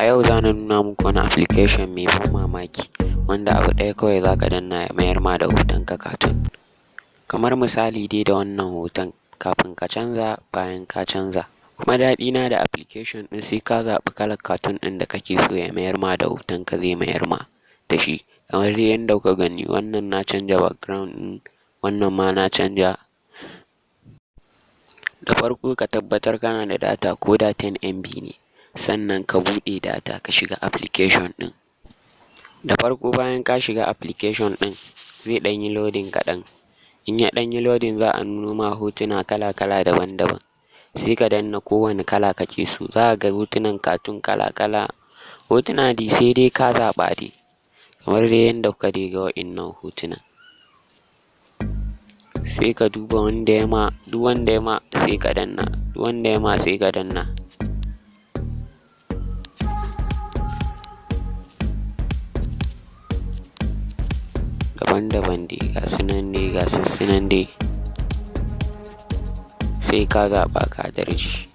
A yau za na nuna muku wani application mai ban mamaki wanda abu ɗaya kawai za ka danna ya mayar ma da hotonka cartoon. Kamar misali dai da wannan hoton, kafin ka canza, bayan ka canza. Kuma daɗina da application ɗin, sai ka zaɓi kalar cartoon ɗin da kake so ya mayar ma da hotonka, zai mayar ma da shi. Kamar dai yadda kuka gani, wannan na canja background ɗin, wannan ma na canja. Da farko ka tabbatar kana da data, ko da 10 MB ne, sannan ka buɗe data ka shiga application ɗin. Da farko bayan ka shiga application ɗin, zai ɗan yi loading kaɗan. In ya ɗan yi loading, za a nuno ma hotuna kala-kala, daban-daban. Sai ka danna kowane kala kake so. Za ka ga hotunan cartoon kala-kala, hotuna dai sai dai ka zaɓa dai. Kamar dai yadda kuka dai ga wa'innan hotunan. Sai ka duba wanda ya ma, duk wanda ya ma sai ka danna, duk wanda ya ma sai ka danna. Daban-daban dai, ga su nan dai, ga su nan dai. Sai ka zaɓa ka darje.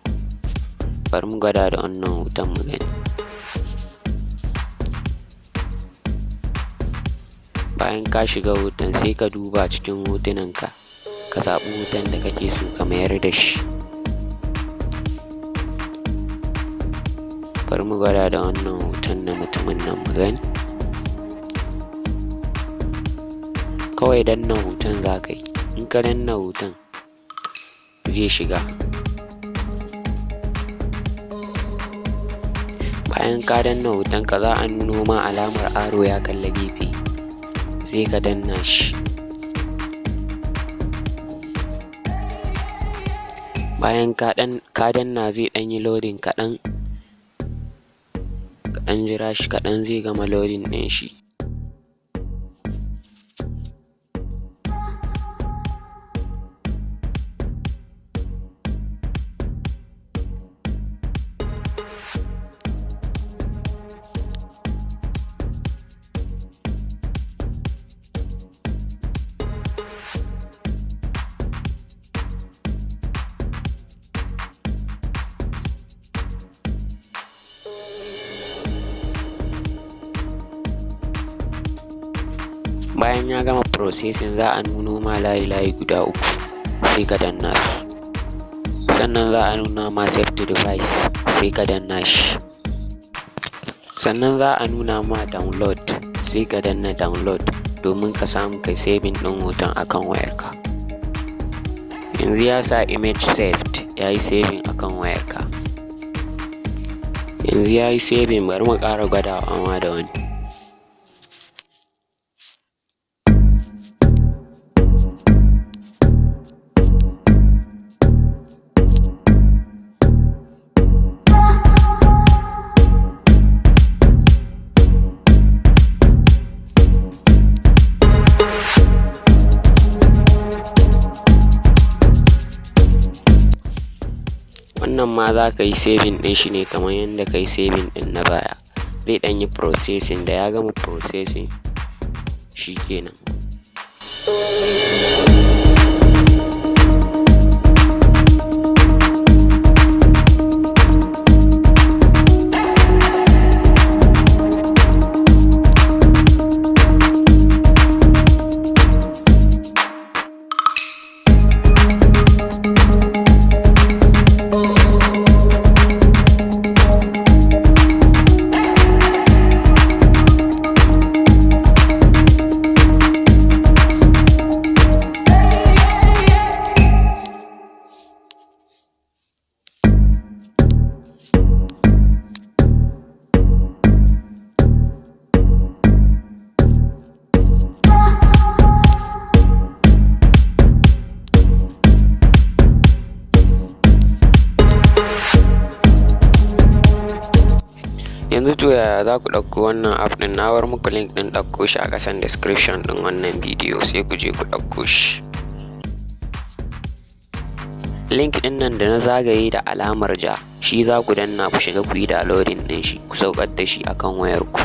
Bari mu gwada da wannan hoton mu gani. Bayan ka shiga hoton, sai ka duba cikin hotunanka, ka zaɓi hoton da kake so ka mayar da shi. Bari mu gwada da wannan hoton na mutumin nan mu gani. Kawai danna hoton za ka yi. In ka danna hoton, zai shiga. Bayan ka danna hotonka, za a nuno ma alamar arrow ya kalla gefe, sai ka danna shi. Bayan ka danna, zai ɗan yi loading kaɗan. Ka ɗan jira shi kaɗan, zai gama loading ɗin shi. Bayan ya gama processing, za a nuno ma layi-layi guda uku, sai ka danna su. Sannan za a nuna ma "Save to device", sai ka danna shi. Sannan za a nuna ma "Download", sai ka danna "Download" domin ka samu kai saving ɗin hoton akan wayarka. Yanzu ya sa "Image saved", ya yi saving akan wayarka. Yanzu ya yi saving, bari mu ƙara gwadawa ma da wani. Wannan ma za ka yi saving ɗin shi ne kamar yadda ka yi saving ɗin na baya. Zai ɗan yi processing, da ya gama processing shi kenan. Yanzu to yaya za ku ɗauko wannan app ɗin? Na bar muku link ɗin ɗauko shi a ƙasan description ɗin wannan bidiyo, sai ku je ku ɗauko shi. Link ɗin nan da na zagaye da alamar ja, shi za ku danna ku shiga ku yi downloading ɗin shi, ku saukar da shi akan wayarku.